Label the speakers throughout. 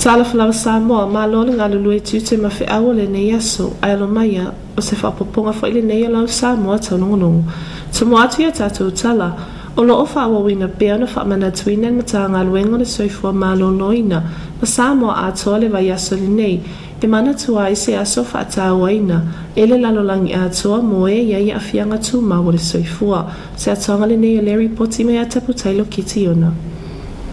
Speaker 1: Talofa lava Samoa, malo le galulue i tiute ma feau o lenei aso, ae alo maia, o se faaopoopoga foi lenei o lau Samoa taulogologo. Tumua atu i a tatou tala, o lo o faaauauina pea ona faamanatuina e le Matagaluega o le Soifua Maloloina ma Samoa atoa le vaiaso lenei e manatua ai se aso faatauaina e le lalolagi atoa mo e i ai aafiaga tumau o le soifua. Se atoaga lenei o lea ripoti mai a Taputai Kitiona.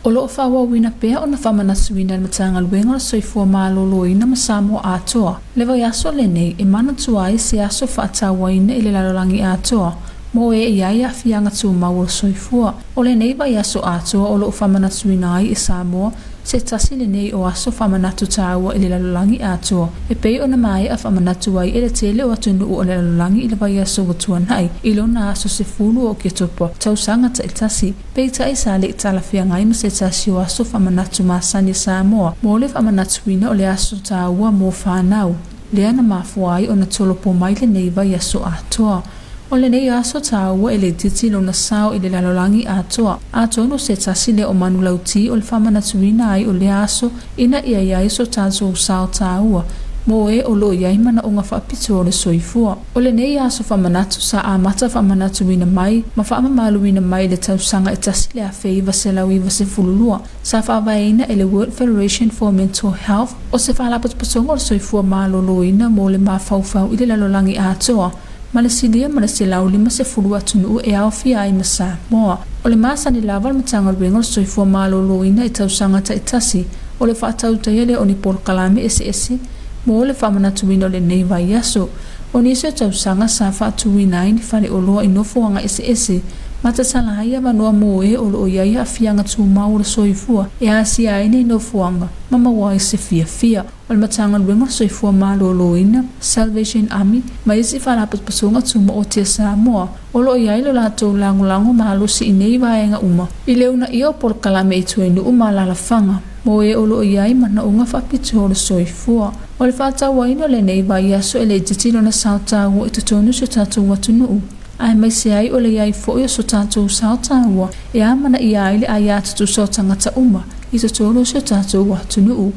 Speaker 2: O lo o faaauauina pea ona faamanatuina e le Matagaluega o le Soifua Maloloina ma Samoa atoa le vaiaso lenei e manatua ai se aso faatauaina i le lalolagi atoa mo e i ai aafiaga tumau o le soifua. O lenei vaiaso atoa o lo o faamanatuina ai e Samoa se tasi lenei o aso faamanatu taua i le lalolagi atoa e pei ona maea faamanatu ai e le tele o atunuu o le lalolagi i le vaiaso ua tuanai i lona aso 10 o Oketopa tausaga taitasi. Peitai sa le i talafeagai ma se tasi o aso faamanatu masani a Samoa mo le faamanatuina o le aso taua mo fanau, lea na mafua ai ona tolopo mai lenei vaiaso atoa. O lenei aso taua e le itiiti lona sao i le lalolagi atoa, atonu se tasi lea o manulauti o le faamanatuina ai o lea aso ina ia i ai so tatou sao taua mo e o lo o i ai manaoga faapitoa o le soifua. O lenei aso faamanatu sa amata faamanatuina mai ma faamamaluina mai i le tausaga e 1992, sa faavaeina e le World Federation for Mental Health, o se faalapotopotoga o le soifua maloloina mo le mafaufau i le lalolagi atoa, ma le silia ma le 150 atunuu e aofia ai ma Samoa. O le masani lava o le Matagaluega o le Soifua Maloloina i tausaga taitasi o le faatautaia lea o ni polokalame eseese mo le faamanatuina o lenei vaiaso. O nisi o tausaga sa faatuina ai ni faleoloa i nofoaga eseese ma tatala ai avanoa mo e o lo o i ai aafiaga tumau o le soifua e asia ai nei nofoaga ma maua ai se fiafia. O le Matagaluega o le Soifua Maloloina, Salvation Army, ma isi faalapotopotoga tumaoti a Samoa, o lo o i ai lo latou lagolago malosi i nei vaega uma i le uunaia o polokalame i tuainuu ma alaalafaga mo e o lo o i ai manaoga faapitoa o le soifua. O le faatauaina o lenei vaiaso e le itiiti lona sao taua i totonu o si o tatou atunuu, aemaise ai o le i ai foi o so tatou sao taua e amanaia ai le aia tutusa o tagata uma i totonu o si o tatou atunuu.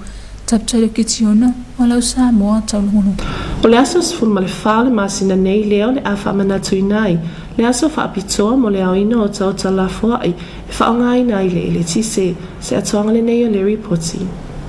Speaker 2: Taputai Kitiona, o lau Samoa taulogologo.
Speaker 1: O le aso 14 o le masina nei lea o le a faamanatuina ai le aso faapitoa mo le aoina o otaota lafoai e faaaogaina ai le eletise. Se atoaga lenei o le ripoti.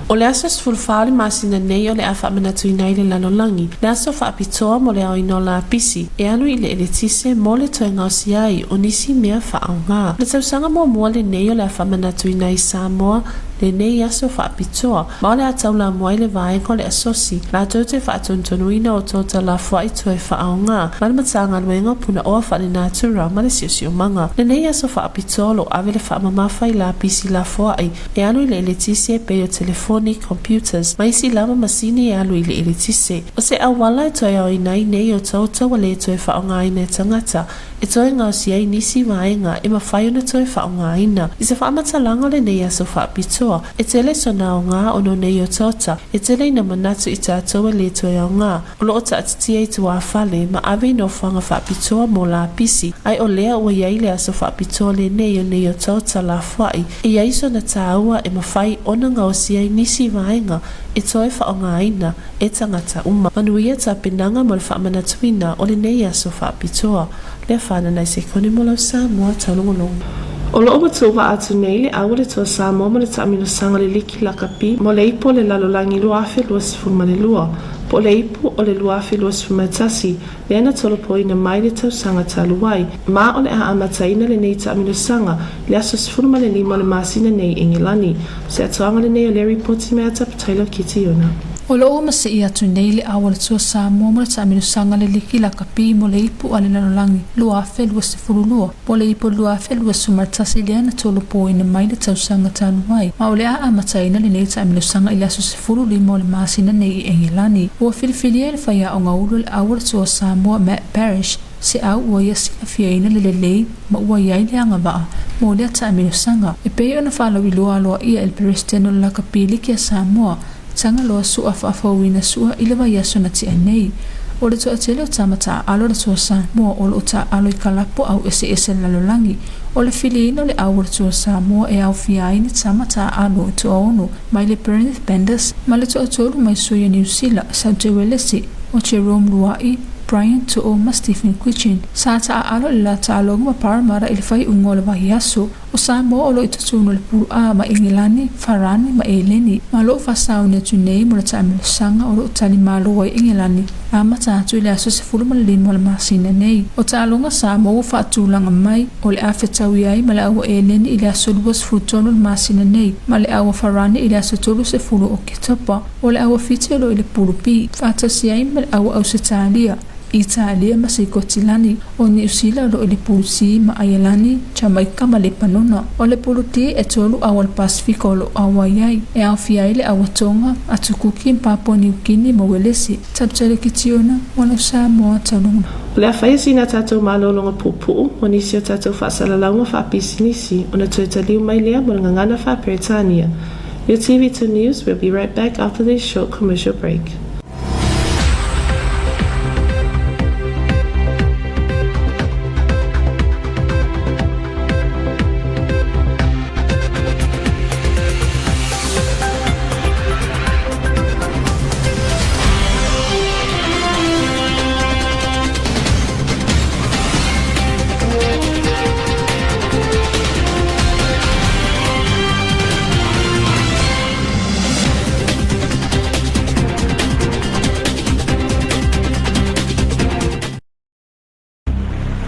Speaker 1: O le aso 14 o le masina nei o le a faamanatuina ai le lalolagi le aso faapitoa mo le aoina o lapisi e alu i le eletise mo le toe gaosia ai o nisi mea faaaoga. O le tausaga muamua lenei o le a faamanatuina ai Samoa lenei aso faapitoa, ma o le a taulamu ai le vaega o le asosi latou te faatonutonuina otaota lafoai toe faaaoga ma le Matagaluega o Punaoa Faalenatura ma le Siosiomaga. Lenei aso faapitoa o lo o ave le faamamafa i lapisi lafoai e alu i le eletise e pei o telefoni, computers, ma isi lava masini e alu i le eletise. O se auala e toe aoina ai nei otaota ua le toe faaaogaina e tagata e toe gaosia ai nisi vaega e mafai ona toe faaaogaina. I se faamatalaga o lenei aso faapitoa, e tele sona aoga ona o nei otaota e tele ina manatu i tatou e le toe aoga, o lo o taatitia i tuafale ma ave i nofoaga faapitoa mo lapisi, ae o lea ua i ai le aso faapitoa lenei o nei otaota lafoai e i ai sona tāua e mafai ona gaosia ai nisi vaega e toe faaaogaina e tagata uma. Manuia tapenaga mo le faamanatuina o lenei aso faapitoa. Lea whananai se kone mo lau Samoa taulogologo. O lo o ua tuuvaa atu nei le au o le Toa Samoa mo le taamilosaga o le Liki Lakapi mo le Ipu o le Lalolagi 2022, po o le Ipu o le 2021, lea na tolopoina mai le tausaga talu ai, ma o le a amataina lenei taamilosaga i le aso 15 o le masina nei i Engelani. Se atoaga lenei o le ripoti mai a Tapu Taylor Kitiona.
Speaker 2: O lo o ua masii atu nei le au a le Toa Samoa mo le taamilosaga le Liki Lakapi mo le Ipu a le Lalolagi 2022, po o le Ipu 2021 lea na tolopoina mai le tausaga talu ai, ma o le a amataina lenei taamilosaga i le aso 15 o le masina nei i Engelani. Ua filifilia e le faiaoga ulu le au a le Toa Samoa Matt Parrish se au ua ia silafiaina le lelei ma ua i ai le agavaa mo lea taamilosaga. E pei ona faalauiloa aloaia e le Peresetene o le Lakapi Liki a Samoa, Tagaloa Su'a faafouina Su'a i le vaiaso na tea nei. O le toatele o tama taaalo a le Toa Samoa o lo o taaalo i kalapo au eseese lalolagi. O le filiina o le au o le Toa Samoa e aofia ai ni tama taaalo e toaono mai le Penrith Panthers ma le toatolu mai sui o Niu Sila, Saute Uelese, o Jerome Lua'i, Brian To'o ma Stephen Quichen. Sa taaalo i le la taaloga ma Parramatta i le faaiuga o le vaiaso. O Samoa o lo o i totonu o le Pulu A ma Igilani, Farani ma Eleni, ma o lo o faasauni atu nei mo le taamilosaga o lo o tali malo ai Igilani a amata atu i le aso 15 o le masina nei. O taaloga Samoa ua faatulaga mai, o le a fetaui ai ma le aua Eleni i le aso 23 o le masina nei, ma le aua Farani i le aso 30 o Oketopa. O le aua Fiti o lo o i le Pulu B, faatasi ai ma le aua Ausetalia, Italia ma Sikotilani, o Niu Sila o lo o i le Pulu C ma Aielani, Jamaika ma Lepanona. O le Pulu D e tolu aua o le Pasefika o lo o auai ai, e aofia ai le aua Tonga, Atu Kuki ma Papua Niu Kini ma Uelesi. Taputele Kitiona, One of Samoa, Tauranga.
Speaker 1: O le a faia sina tatou malologa puupuu mo nisi o tatou faasalalauga faapisinisi ona toe taliu mai lea mo le gagana faa-Peretania. Your TV2 News will be right back after this short commercial break.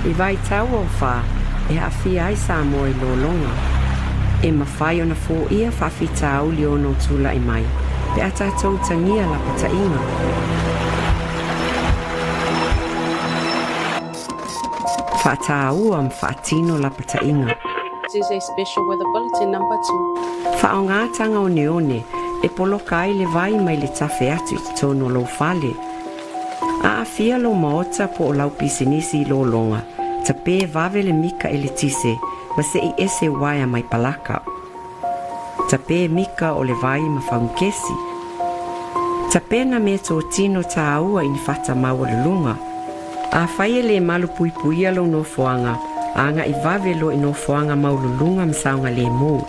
Speaker 3: I vaitau o Fa e aafia ai Samoa i lologa, e mafai ona foia faafitauli ono tulai mai pe a tatou utagia lapataiga. Faataua ma faatino lapataiga.
Speaker 4: This is a special weather bulletin number 2.
Speaker 3: Faaaoga oneone e poloka ai le vai mai le tafe atu i totonu o lou fale. Aafia lou maota po o lau pisinisi i lologa, tapē vave le mika eletise ma seʻi ese uaea mai palaka. Tapē mika o le vai ma faugakesi. Tapena meatotino tāua i ni fata maualuluga. Afai e lē malupuipuia lou nofoaga, agaʻi vave loa i nofoaga maualuluga ma saogalēmū.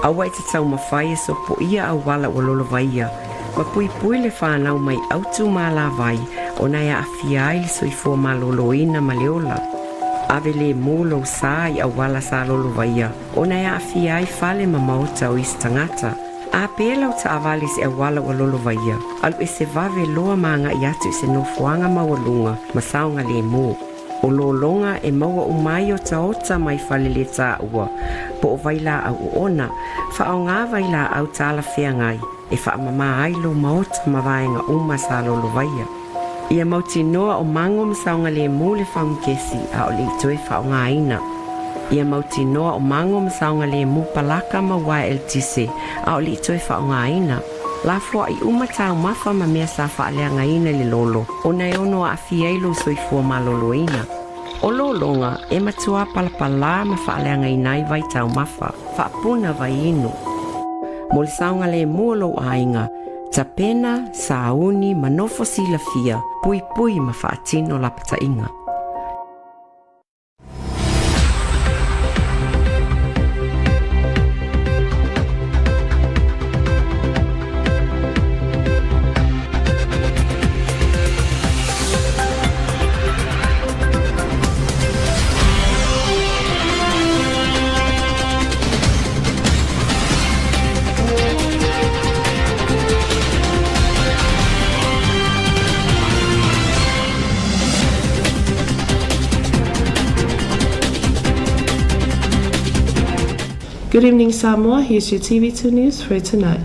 Speaker 3: Aua e te taumafai e sopoia auala ua lolovaia, ma puipui le fanau mai autu ma alavai ona e aafia ai le soifua malōlōina ma le ola. Ave lēmū lou sā i auala sa lolovaia ona e aafia ai fale ma maota o isi tagata. A pē lau taavale i se auala ua lolovaia, alu ese vave loa ma agaʻi atu i se nofoaga maualuga ma saogalēmū. O lologa e maua uma ai otaota mai fale lē tāua po o vailaau oona, faaaogā vailaau talafeagai e faamamā ai lou maota ma vaega uma sa lolovaia. Ia mautinoa o mago ma saogalēmū le faugakesi a o leʻi toe faaaogāina. Ia mautinoa o mago ma saogalēmū palaka ma uaea eletise a o leʻi toe faaaogāina. Lafoaʻi uma taumafa ma mea sa faaleagaina i le lolo ona e ono aafia ai lou soifua malōlōina. O lologa e matuā palapalā ma faaleagaina ai vai taumafa, faapuna vai inu. Mo le saogalēmū o lou aiga, tapena, sauni ma nofo silafia, puipui ma faatino lapataiga.
Speaker 1: Good evening, Samoa. Here's your TV2 News for tonight.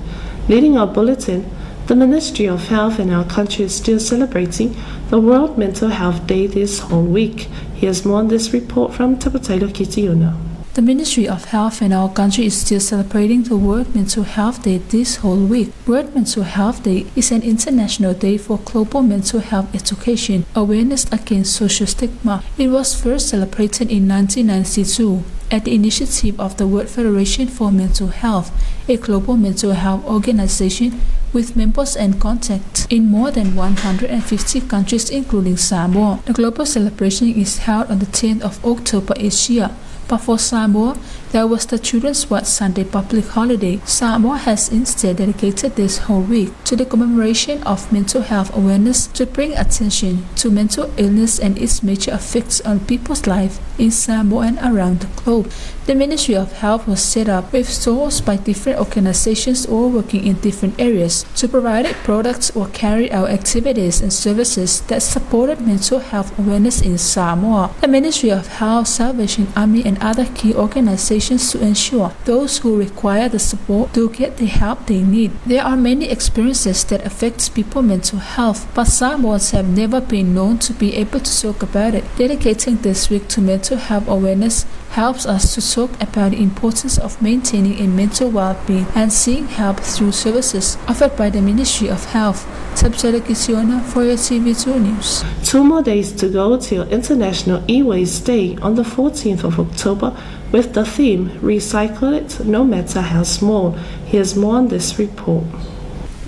Speaker 1: Leading our bulletin, the Ministry of Health in our country is still celebrating the World Mental Health Day this whole week. Here's more on this report from Tapatailo Kitiona.
Speaker 2: The Ministry of Health in our country is still celebrating the World Mental Health Day this whole week. World Mental Health Day is an international day for global mental health education, awareness against social stigma. It was first celebrated in 1992 at the initiative of the World Federation for Mental Health, a global mental health organization with members and contacts in more than 150 countries, including Samoa. The global celebration is held on the 10th of October each year. But for Samoa, there was the Children's White Sunday public holiday. Samoa has instead dedicated this whole week to the commemoration of mental health awareness to bring attention to mental illness and its major effects on people's life in Samoa and around the globe. The Ministry of Health was set up with stores by different organizations all working in different areas to provide products or carry out activities and services that supported mental health awareness in Samoa. The Ministry of Health, Salvation Army and other key organizations to ensure those who require the support do get the help they need. There are many experiences that affect people's mental health, but Samoans have never been known to be able to talk about it. Dedicating this week to mental health awareness helps us to talk about the importance of maintaining a mental well-being and seeking help through services offered by the Ministry of Health. Tabsara Kisiona for your TV2 News.
Speaker 1: 2 more days to go till International E-Waste Day on the 14th of October with the theme Recycle It No Matter How Small. Here's more on this report.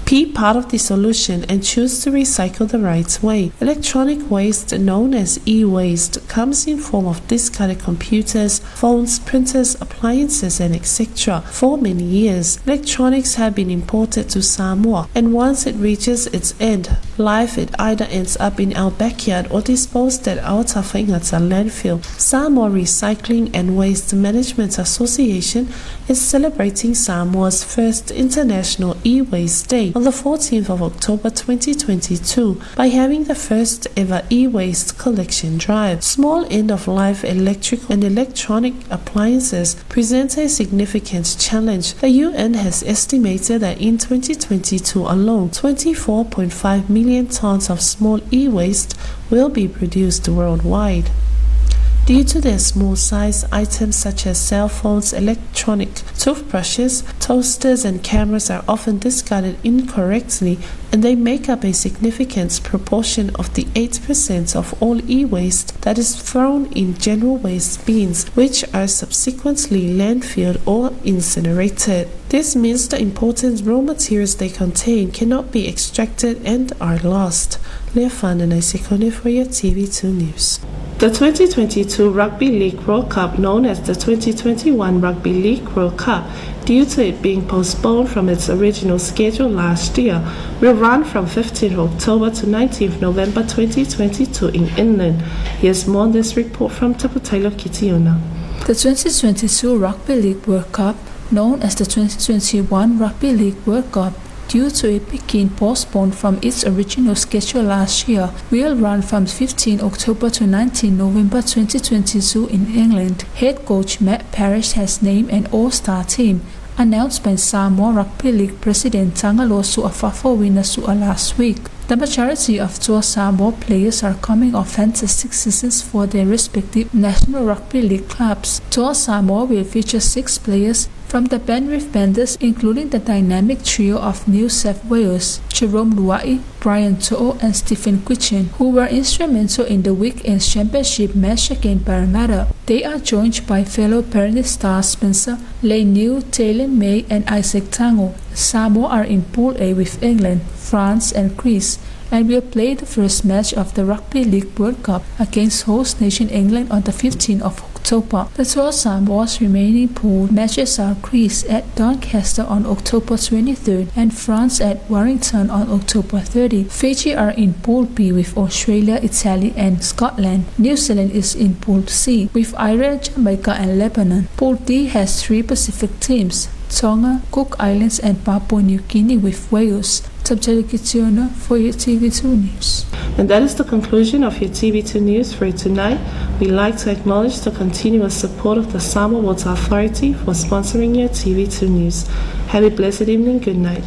Speaker 1: Be part of the solution and choose to recycle the right way. Electronic waste, known as e-waste, comes in form of discarded computers, phones, printers, appliances, and etc. For many years, electronics have been imported to Samoa, and once it reaches its end life, it either ends up in our backyard or disposed at our Tafaigata landfill. Samoa Recycling and Waste Management Association is celebrating Samoa's first International E-Waste Day on the 14th of October 2022 by having the first ever e-waste collection drive. Small end-of-life electrical and electronic appliances present a significant challenge. The UN has estimated that in 2022 alone, 24.5 million tons of small e-waste will be produced worldwide. Due to their small size, items such as cell phones, electronic toothbrushes, toasters, and cameras are often discarded incorrectly, and they make up a significant proportion of the 8% of all e-waste that is thrown in general waste bins, which are subsequently landfilled or incinerated. This means the important raw materials they contain cannot be extracted and are lost. Leah and Isekone for your TV2 News. The 2022 Rugby League World Cup, known as the 2021 Rugby League World Cup, due to it being postponed from its original schedule last year, will run from 15th October to 19th November 2022 in England. Here's more on this report from Taputailo Kitiona.
Speaker 2: The 2022 Rugby League World Cup, known as the 2021 Rugby League World Cup, due to it being postponed from its original schedule last year, will run from 15 October to 19 November 2022 in England. Head coach Matt Parrish has named an all-star team, announced by Samoa Rugby League President Tagaloa Su'afafo Su'a last week. The majority of Toa Samoa players are coming off fantastic seasons for their respective National Rugby League clubs. Toa Samoa will feature 6 players from the Penrith Panthers, including the dynamic trio of New South Wales, Jerome Luai, Brian To'o and Stephen Quichen, who were instrumental in the weekend's championship match against Parramatta. They are joined by fellow Penrith stars Spencer Leniu, Taylan May and Izack Tago. Samoa are in Pool A with England, France and Greece, and will play the first match of the Rugby League World Cup against host nation England on the 15th of October. The Toa Samoa's remaining pool matches are Greece at Doncaster on October 23rd and France at Warrington on October 30. Fiji are in Pool B with Australia, Italy and Scotland. New Zealand is in Pool C with Ireland, Jamaica and Lebanon. Pool D has 3 Pacific teams, Tonga, Cook Islands and Papua New Guinea with Wales. Tabjali for your TV2 News.
Speaker 1: And that is the conclusion of your TV2 News for tonight. We'd like to acknowledge the continuous support of the Samoa Water Authority for sponsoring your TV2 News. Have a blessed evening. Good night.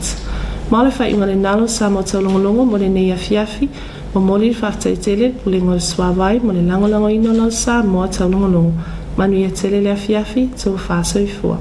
Speaker 1: Male fa i ngale nalo Samoa taulongolongo mo le nei afiafi, mo moli whaftaitele pulengo le suavai mo le langolango ino lau Samoa taulongolongo. Manuia tele le afiafi, tō whāsoifua.